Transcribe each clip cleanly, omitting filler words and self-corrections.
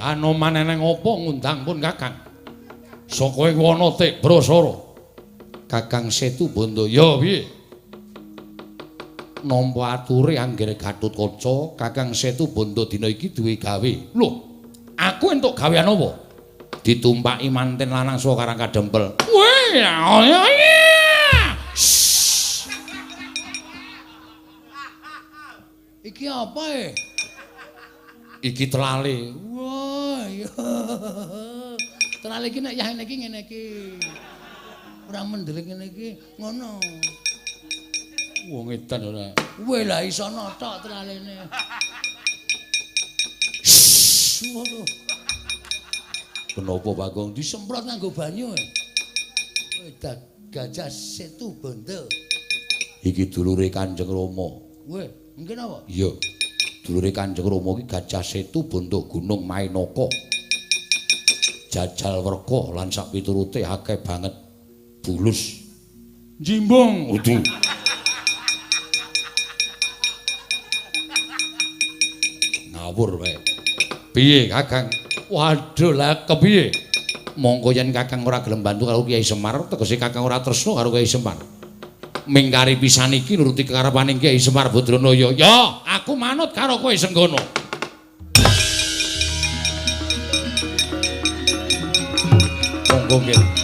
Anoman eneng apa ngundang pun Kakang? Saka ing wana Tibrasara. Kakang Setu Bandha. Ya piye? Nampa ature Anggir Gatotkaca, Kakang Setu Bandha dina iki duwe gawe. Lho, aku entuk gawean apa? Ditumpaki manten lanang saka Karang Kadempel. Weh, iki apa e? Iki telale. Wah, iya. Telale iki nek yah iki ngene iki. Ora mendelik ngene iki, ngono. Wong edan ora. Weh lah iso notok telalene. Waduh. Kenapa Bagong disemprot nganggo banyu? Weh Gajah Setu Bandha. Iki dulure Kanjeng Rama. Weh, mungkin apa? Iya. Dulure Kanjeng Rama iki Gajah Setu Bandha Gunung Mainaka. Jajal werka lan sak piturute akeh banget bulus. Jimbung. Udu. Ngawur wae. Piye Kakang? Waduh lah kepiye? Monggo yen Kakang ora gelem bantu karo Kyai Semar, tegese Kakang ora tresna karo Kyai Semar. Mingkari pisan iki nuruti kekarepane Kyai Semar Badranaya. Ya, aku manut karo kowe Senggono. Monggo nggih.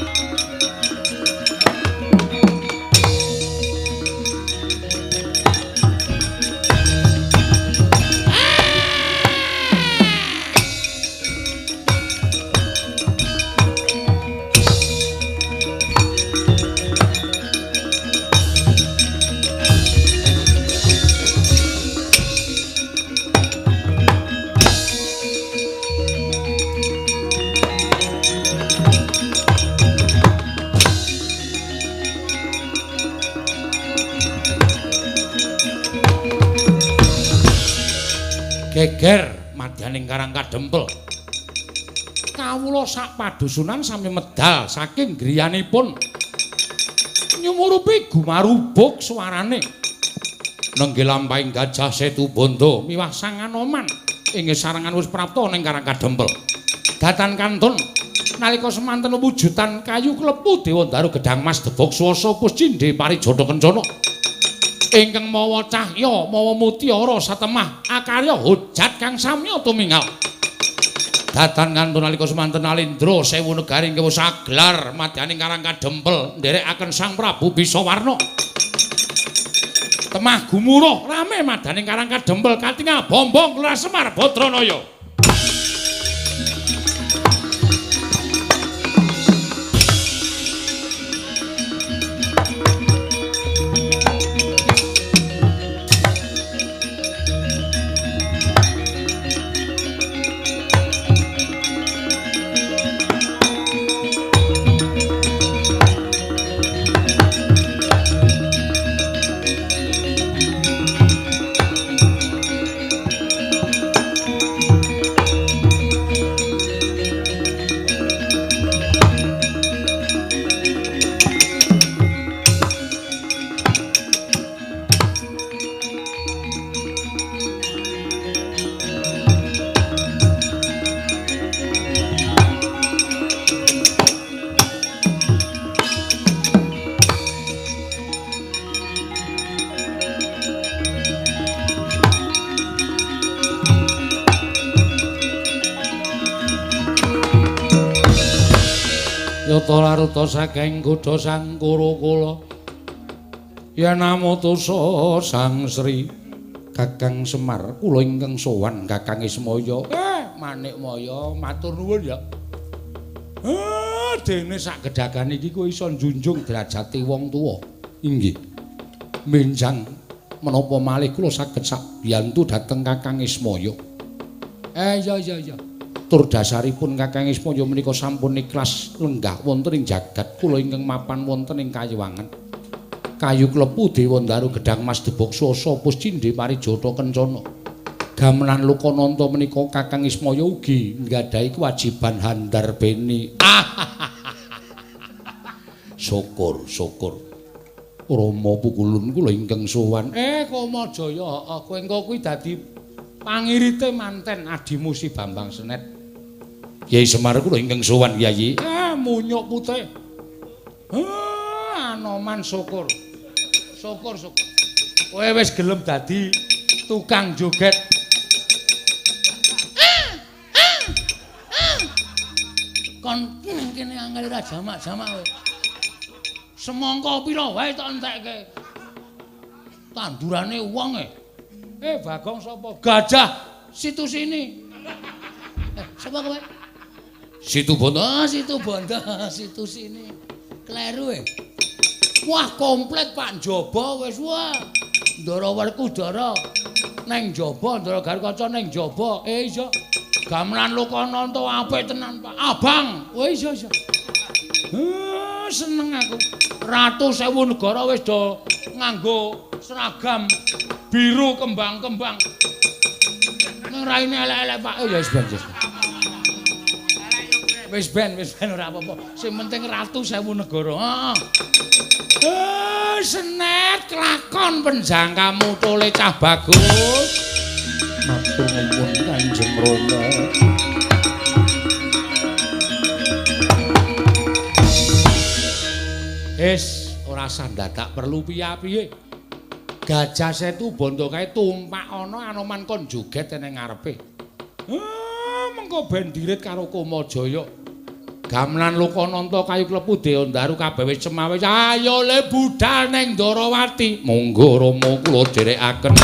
Geger madyaning Karang Kadempel. Kawula sak padusunan sami medal saking griyanipun. Nyumurupi gumarubuk suarane. Nenggih lampahing Gajah Setu Bandha miwah Sang Anoman ing sarengan wis prapta ning Karang Kadempel. Datan kantun nalika semanten wujudan kayu klepu Dewandaru Gedhang Mas Debok Swasa Puscindhe Parijata Kencana. Ingkang mawa cahya mawa mutiara satemah akarya hujat kang samya tumingal. Datan kantun nalika semanten Alindra sewu negari ingkang wis aglar madyaning Karang Kadempel nderekaken Sang Prabu Bisawarna. Temah gumuruh rame madyaning Karang Kadempel katingal bombong Kelurahan Semar Badranaya. Yata laruta saking kudha Sang Kura-kula yen amutusa Sang Sri Kakang Semar kula ingkang sowan Kakang Ismaya. Manikmaya matur nuwun ya. Dene sak gedhagan iki kowe iso njunjung derajate wong tuwa. Inggih. Menjang menapa malih kula saged sabiyantu dhateng Kakang Ismaya. Iya iya iya. Tur dasaripun Kakang Ismaya menika sampun ikhlas lenggah wonten ing jagat kula ingkang mapan wonten ing Kayuwangan. Kayu klepu Dewandaru Gedhang Mas Debok Swasa Puscindhe Parijata Kencana. Gamelan Lokananta menika Kakang Ismaya ugi nggadahi kewajiban handarbeni. Syukur, syukur. Rama pukulun kula ingkang sowan. Kamajaya, heeh, kowe engko kuwi dadi pangirite manten adimu si Bambang Senet. Kyai Semar kula ingkang sowan Kyai. Ah, munyuk putih. Ah, Anoman syukur. Syukur syukur. Kowe wis gelem dadi tukang joget. Kon kene angel ora jamak-jamak kowe. Semangka pira wae tak entekke. Tandurane wong e. Eh, Bagong sapa? Gajah situ sini. Sapa kowe? Situ Bondo. Oh, Situ Bondo, situ sini. Kleru e. Wah, komplit Pak njaba wis wah. Ndara Werkudara neng njaba, Ndara Garukaca neng njaba. Eh iya. Gamelan Lokananta apik tenan, Pak. Abang. Oh iya iya. Seneng aku. Ratu sewu negara wis do nganggo seragam biru kembang-kembang. Nang raine elek-elek, Pak. Oh ya wis ben. Wis ben ora apa-apa. Sing penting ratu sewu negara. Heeh. Senet kelakon penjangkamu tole cah bagus. Matur nuwun Kanjeng Rama. Wis ora usah dadak perlu piye-piye. Gajah Setu Bondo kae tumpak ana Anoman kon joget ning ngarepe. Mengko ben dirit karo Kamajaya. Gamelan Lokananta kayu klepu Dewandaru kabeh wis cemawis. Ayo le budal ning Ndarawati. Monggo Rama kula dherekaken.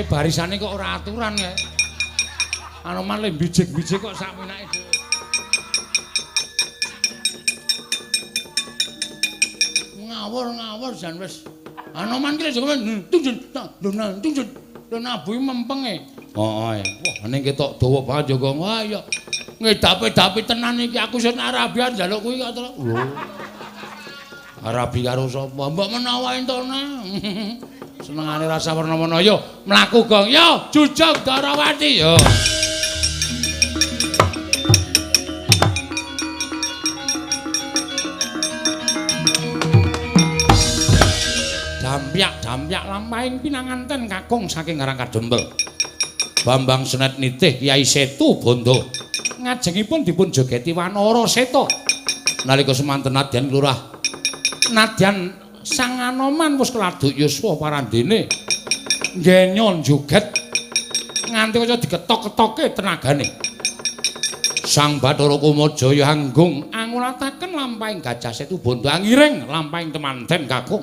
Barisane kok ora aturan ya. Anoman le bijik-bijik kok sak menake dhewe. Ngawur-ngawur jan wis. Anoman ki lho tunjun tunjun lho nabuhi mempeng e. Heeh. Wah, ning ketok dawa banget yo, Gong. Wah iya. Ngedapi-dapi tenan iki aku sing Arabian njaluk kuwi kok terus. Lho. Arabi karo sapa? Mbok menawa entone. Senengane rasa werna-werna yo mlaku Gong yo jujug Darawati yo. Dampyak-dampyak lampahing pinanganten kakung saking Karang Kadempel. Bambang Senet nitih Kyai Setu Bondo. Ngajengipun dipun jogeti Wanara Seta. Nalika semanten nadyan Lurah nadyan Sang Anoman wis keladuk yuswa parandene ngenyon joget nganti kaya diketok-ketoke tenagane. Sang Bathara Kamajaya anggung angulataken lampahing Gajah Setu Bondo angiring lampahing temanten kakung.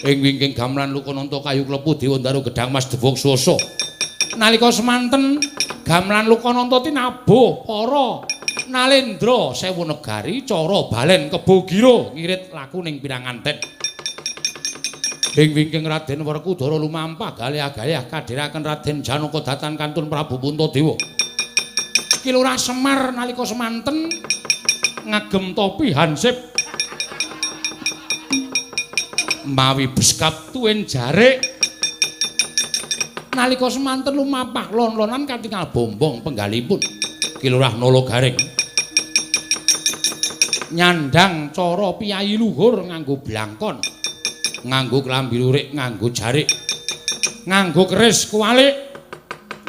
Ing wingking gamelan Lokananta kayu klepu Dewandaru gedhang mas debog swasa. Nalika semanten gamelan Lokananta tinabuh para nalendra sewu negari cara balen kebo gira ngirit laku ning pinanganten. Ing wingking Raden Werkudara lumampah galih-galih kadhiraken Raden Janaka datan kantun Prabu Puntadewa. Ki Lurah Semar nalika semanten ngagem topi hansip mawi beskap tuwin jarik. Nalika semanten lumampah lon-lonan katingal bombong penggalipun Ki Lurah Nala Garing nyandang cara piyayi luhur nganggo blangkon, nganggo klambi lurik, nganggo jarik, nganggo keris kuwalik.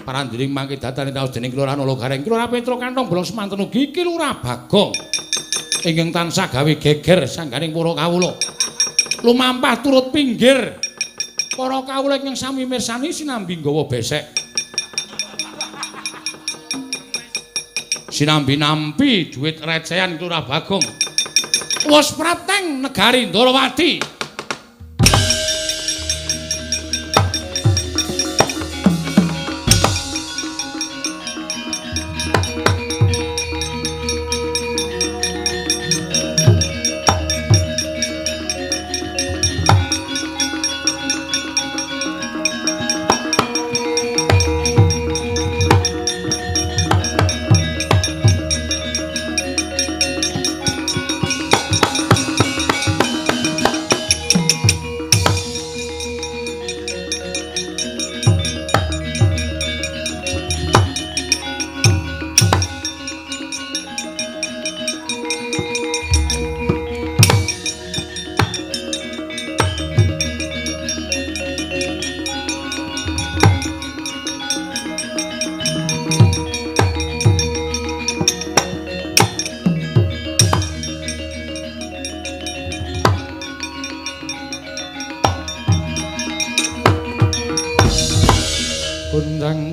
Parandiring mangke datane taos dening Ki Lurah Nala Gareng, Ki Lurah Petro Kantong Bolong semanten ugi Ki Lurah Bagong. Ingkang tansah gawe geger sangganing para kawula. Lumampah turut pinggir. Para kawula ingkang sami mirsani sinambi nggawa besek. Sinambi nampi dhuwit recehan Lurah Bagong. Wis prateng negari Ndorowati.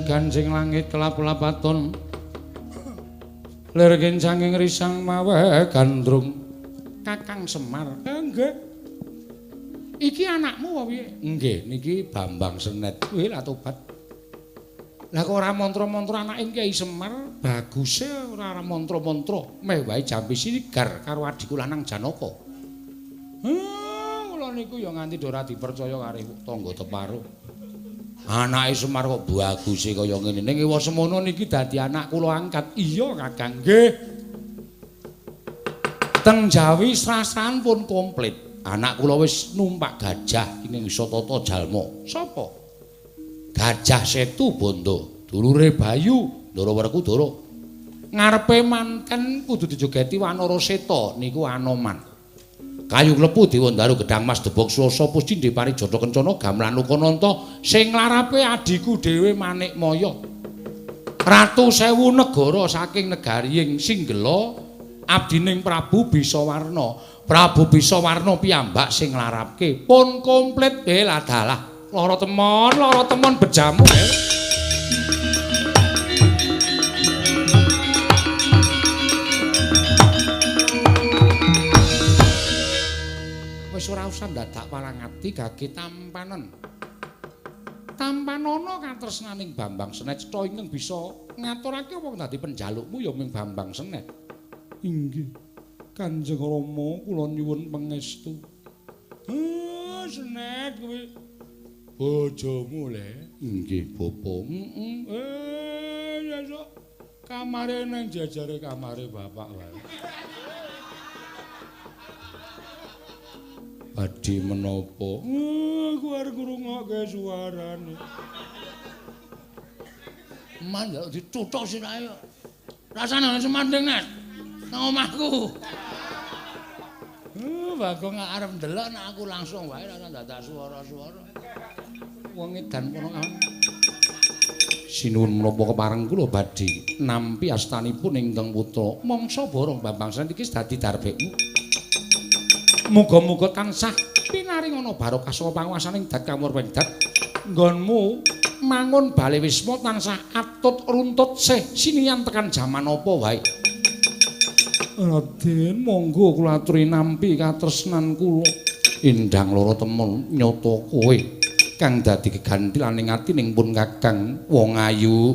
Gancing langit kelap-lapaton lir kincanging risang mawe gandrung. Kakang Semar, nggih. Iki anakmu apa piye? Nggih, niki Bambang Senet. Kuwi lah tobat. Lah kok ora mantra-mantra anake Kyai Semar, baguse ora mantra-mantra, meh wae jampi sinigar karo adhiku lanang Janaka. Kula niku ya nganti ora dipercaya karo tangga teparo. Anake Semar kok baguse kaya ngene. Ning ewa semono niki dadi anak kula angkat. Iya, Kakang. Nggih. Teng Jawi srasan pun komplit. Anak kula wis numpak gajah ing isa tata jalma. Sapa? Gajah Setu Bondo, dulure Bayu, Ndara Werkudara. Ngarepe manten kudu dijogeti Wanara Seta niku Anoman. Kayu klepu Dewandaru gedang mas debok swasa puscindhe parijata kencana gamelan Lokananta sing larape adhiku dhewe Manikmaya. Ratu sewu negara saking negari ing Singgela abdining Prabu Bisawarna. Prabu Bisawarna piyambak sing nglarapke pun komplit. Ladalah lara temon bejamu. Wis ora usah ndadak walangati gage tampanen. Tampanana katresnaning Bambang Senet cetha ingkang bisa ngaturake apa dadi penjalukmu ya ming Bambang Senet. Inggih. Kanjeng Rama kula nyuwun pangestu. Senet kuwi bojomu le. Inggih, Bapak. Heeh. Sesuk kamare nang jajare kamare bapak wae. Badhe menapa? Aku arep ngrungokke suarane. Man njaluk dituthuk sirahe kok. Rasane ana semanding Net. Nang omahku. Bagong arep ndelok nek aku langsung wae ora dadak swara-swara. Wong edan kono kae. Sinuwun menapa kepareng kula badhe nampi astanipun ingkang putra mangsa borong Bambang Senet iki dadi darbekmu. Muga-muga tansah pinaringana barokah saka panguwasaning dat kamurwendat. Nggonmu mangun bale wisma tansah atut runtut sih sinian tekan jaman apa wae. Raden monggo kula aturi nampi katresnan kula. Indang lara temen nyata kowe kang dadi gegantilaning atining pun Kakang wong ayu.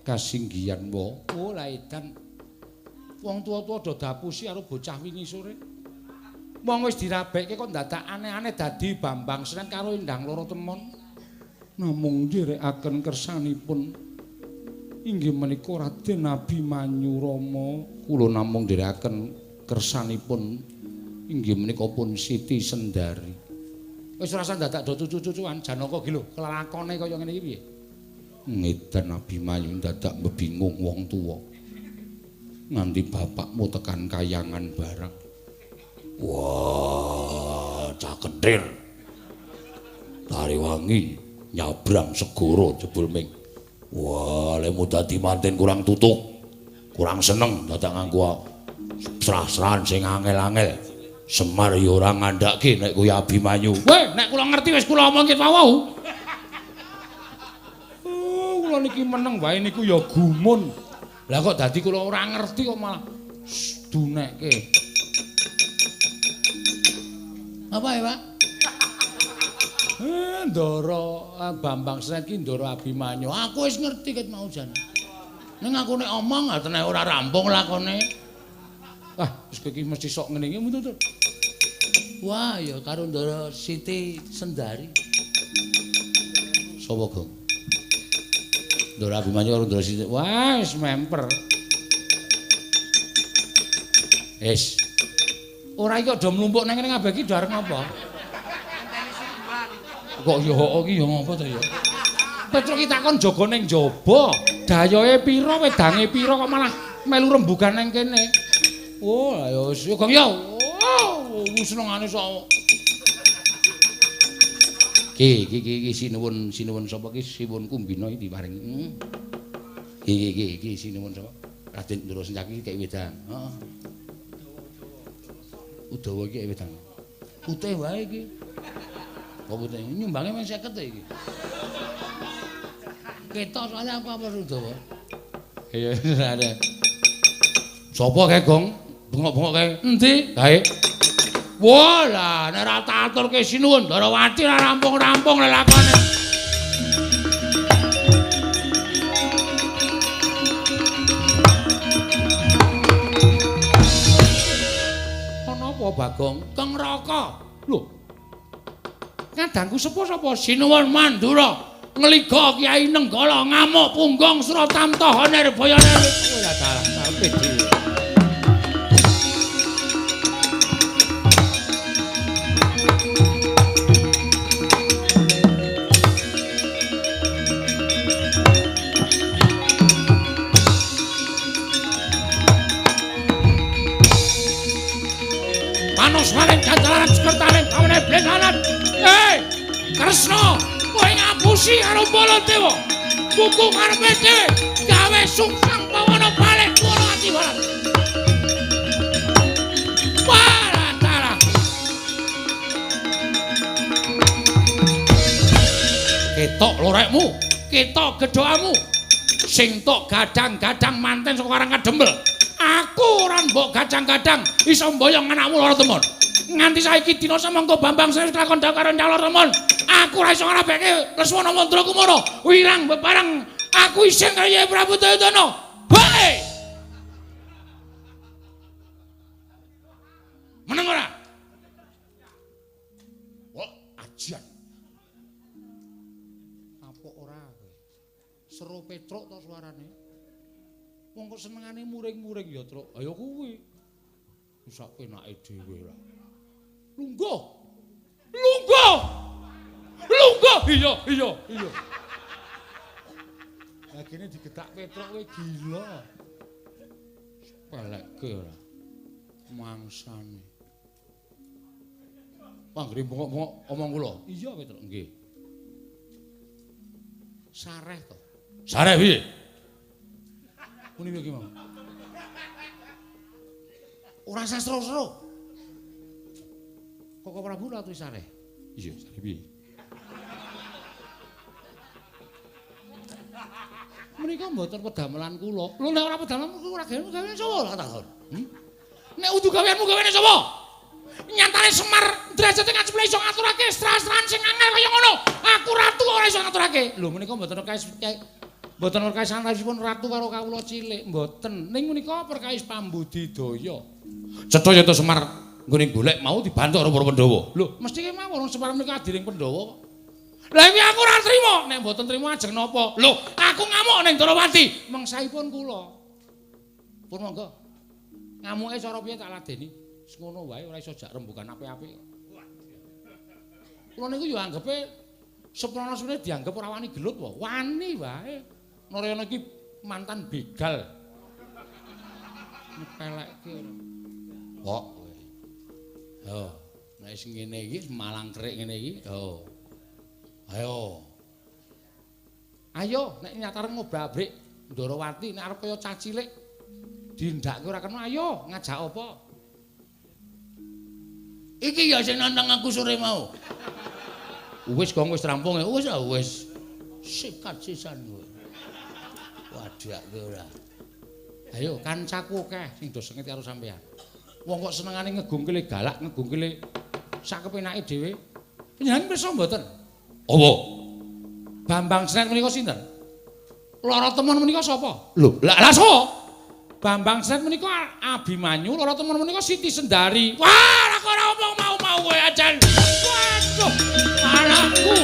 Kasinggihan wa. Oh la edan. Wong tuwa-tuwa do dapusi karo bocah wingi sore. Wong wis dirabekke kok dadak aneh-aneh dadi Bambang Senet karo Indang Loro Temon. Namung nderekaken kersanipun inggih menika Raden Abimanyu Rama. Kula namung nderekaken Kersanipun inggih menika pun Siti Sendari. Wis ora usah dadak do cucu-cucuan Janaka ki lho, kelakone kaya ngene iki piye? Ngedan Abimanyu dadak mbingung wong tuwa. Nganti bapakmu tekan kayangan barang. Wah, cah kenthir. Tariwangi nyabrang segara jebul ming. Wah, lemu dadi manten kurang tutuk. Kurang seneng dadak nganggo srah-srahan sing angel-angel. Semar ya ora ngandhake nek kuwi Abimanyu. Weh, nek kula ngerti wis kula omongke wau. Oh, kula niki meneng wae niku ya gumun. Lah kok dadi kula ora ngerti kok malah dunekke. Apa ya, Pak? Ndara Bambang Sret ki Ndara Abimanyu. Aku wis ngerti ket mau jan. Ning aku nek omong atene ora rampung lakone. Ah, wis kowe iki mesti sok ngene iki to. Wah, ya karo Ndara Siti Sendari. Sapa, Gong? Ndara Abimanyu karo Ndara Siti. Wah, wis memper. Wis. Ora iki aja mlumpuk nang kene kabeh iki do arep ngapa? Kok ya hok iki ya ngapa to ya? Petruk iki takon jaga ning jaba, dayohe pira, wedange pira kok malah melu rembugan nang kene. Oh, ya wis Gong ya. Oh, senengane sok. Ki ki ki sinuwun sinuwun sapa ki Siwun Kumbina iki diparingi. Ki ki ki sinuwun sapa? Raden Ndara Sencaki kek wedang. Heeh. Udawa iki wedang. Putih wae iki. Kok putih nyumbange mung 50 to iki. Ketok soalnya aku apa Udawa. Iya, ada. Sapa kae, Gong? Bengok-bengok kae. Endi? Kae. Wah, lah nek ora tak aturke sinuwun Ndarawati ora rampung-rampung lelakone. Ana apa, Bagong? Keng Raka. Lho. Kadangku sepuh sapa? Sinuwun Mandura. Ngliga Kyai Nenggala ngamuk punggung Suratamta Nirbaya. Ora salah, karepe dhewe. Panuswaning jajalaran sekertaning pamene blesanan. Hei, Kresna, kowe ngapusi karo Baladewa. Buku karepe dhewe gawe sungsang pawana balik kuwi ati balat. Balatara. Ketok lorekmu, ketok gedhokamu. Sing tok gadang-gadang manten saka Karang Kadempel. Aku ora mbok gadang-gadang iso mboyong anakmu lara temon. Nganti saiki dina samangka Bambang Sri lakon karo nyalor temon. Aku ora iso ngrabeke Lesmana Mandra Kumara. Wirang bebareng aku isin kaya Prabu Duryudana. Hei! Meneng ora? Wah, ajian. Apa ora kowe? Seru Petruk to suarane? Wong kok senengane muring-muring ya, Truk. Ayo kuwi. Wis sak penake dhewe lah. Lungguh. Lungguh. Lungguh. Iya, iya, iya. Lah kene digetak Petruk kowe gila. Pelekke ora. Mangsane. Panggere bengok-bengok omong kula. Iya, Petruk, nggih. Sareh to. Sareh piye? Muni piye ki mau? Ora usah seru-seru. Koko Prabu lha tuwi sareh. Iya, sareh piye? Menika mboten pedamelan kula. Lho nek ora pedamelan ora gaweane sapa lha takon? Nek udu gaweanmu gaweane sapa? Nyatane Semar derajate kaceple iso ngaturake stra-strahan sing angel kaya ngono. Aku ratu ora iso ngaturake. Lho menika mboten perkawis mboten perkawis antawisipun ratu karo kawula cilik, mboten. Ning menika perkawis pambudidaya. Cetha yen Semar nggone golek mau dibantu karo para Pandhawa. Lho, mesti kemawon wong Semar menika adiring Pandhawa kok. Lah iki aku ora trima. Nek mboten trima ajeng napa? Lho, aku ngamuk ning Ndrawati. Mengsaipun kula. Pun monggo. Ngamuke cara piye tak ladeni? Wis ngono wae ora iso jak rembugan apik-apik. Kula niku ya anggepe Seprana semene dianggep ora wani gelut wae. Wani wae. Narayana iki mantan begal. Nyepelekke ora. Kok kowe. Yo, nek wis ngene iki malang kerik ngene iki, yo. Ayo. Ayo nek nyatare ngobrak-abrik Ndorowati nek arep kaya cah cilik dindhakke ora kena, ayo ngajak apa? Iki ya sing nantang aku sore mau. Wis gong wis rampung ya. Wis ah wis. Sikat sisan kowe. Wadake ora. Ayo kancaku akeh sing do sengit karo sampean. Wong kok senengane ngegungkile galak, ngegungkile sak kepenake dhewe. Panjenengan pirsa mboten? Apa? Bambang Snet menika sinten? Lara temon menika sapa? Lho, lah sapa? Bambang Snet menika Abimanyu, lara temon menika Siti Sendari. Wah, lah kok ora omong mau-mau kowe ajan. Waduh, anakku.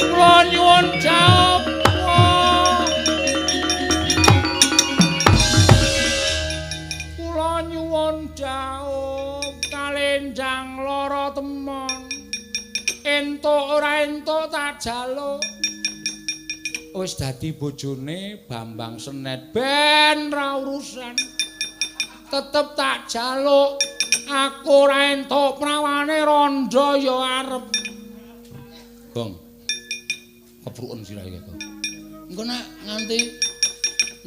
Kula nyuwun jawab. Kula nyuwun jawab kalenjang lara temon. Entuk ora entuk tak jaluk. Wis dadi bojone Bambang Senet ben ra urusan. Tetep tak jaluk. Aku ora entuk prawane rondo ya arep. Gong. Kepruken sirahe iki, Gong. Engko nek nganti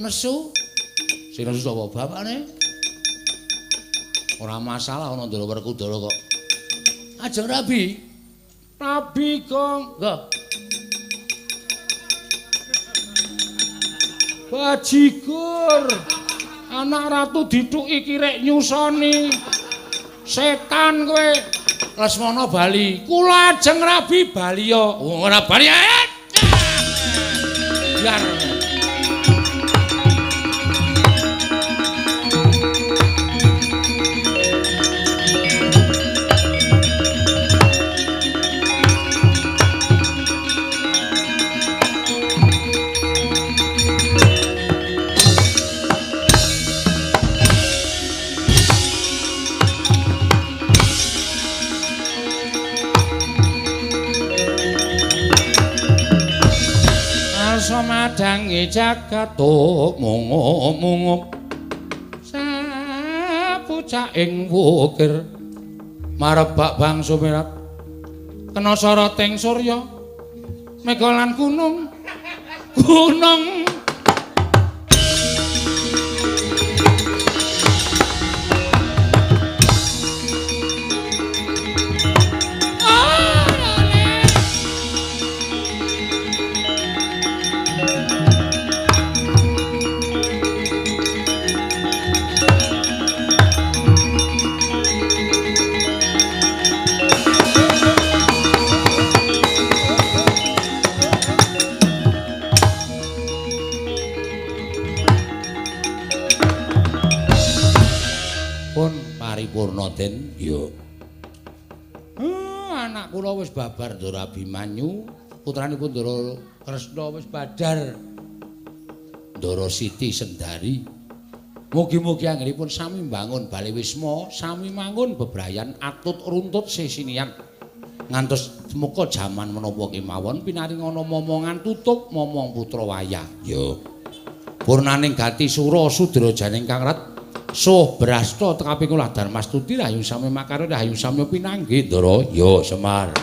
nesu sing nesu sapa? Bapakne. Ora masalah ana Ndara Werkudara kok. Ajeng rabi. Rabi, Gong. Nggo. Bajigur. Anak ratu dithuki kirek nyusoni. Setan kowe. Lesmana bali. Kula ajeng rabi baliya. Wong ora bali. Biar. Madangi jagat mungup-mungup sapucak ing wukir marebak bangsa mirat kena soroting surya mega lan gunung gunung paripurna Den. Ya. Anak kula wis babar Ndara Abimanyu, putranipun Ndara Kresna wis badar Ndara Siti Sendari. Mugi-mugi anggenipun sami mbangun bale wisma, sami mangun bebrayan atut runtut sesinian. Ngantos muka jaman menapa kemawon pinaringana momongan tutup momong putra wayah. Ya. Purnaning gati sura sudra janing kang rat suh brasta tekapi kula Darmastuti rahayu sami makarya rahayu sami pinanggih Ndara. Ya Semar.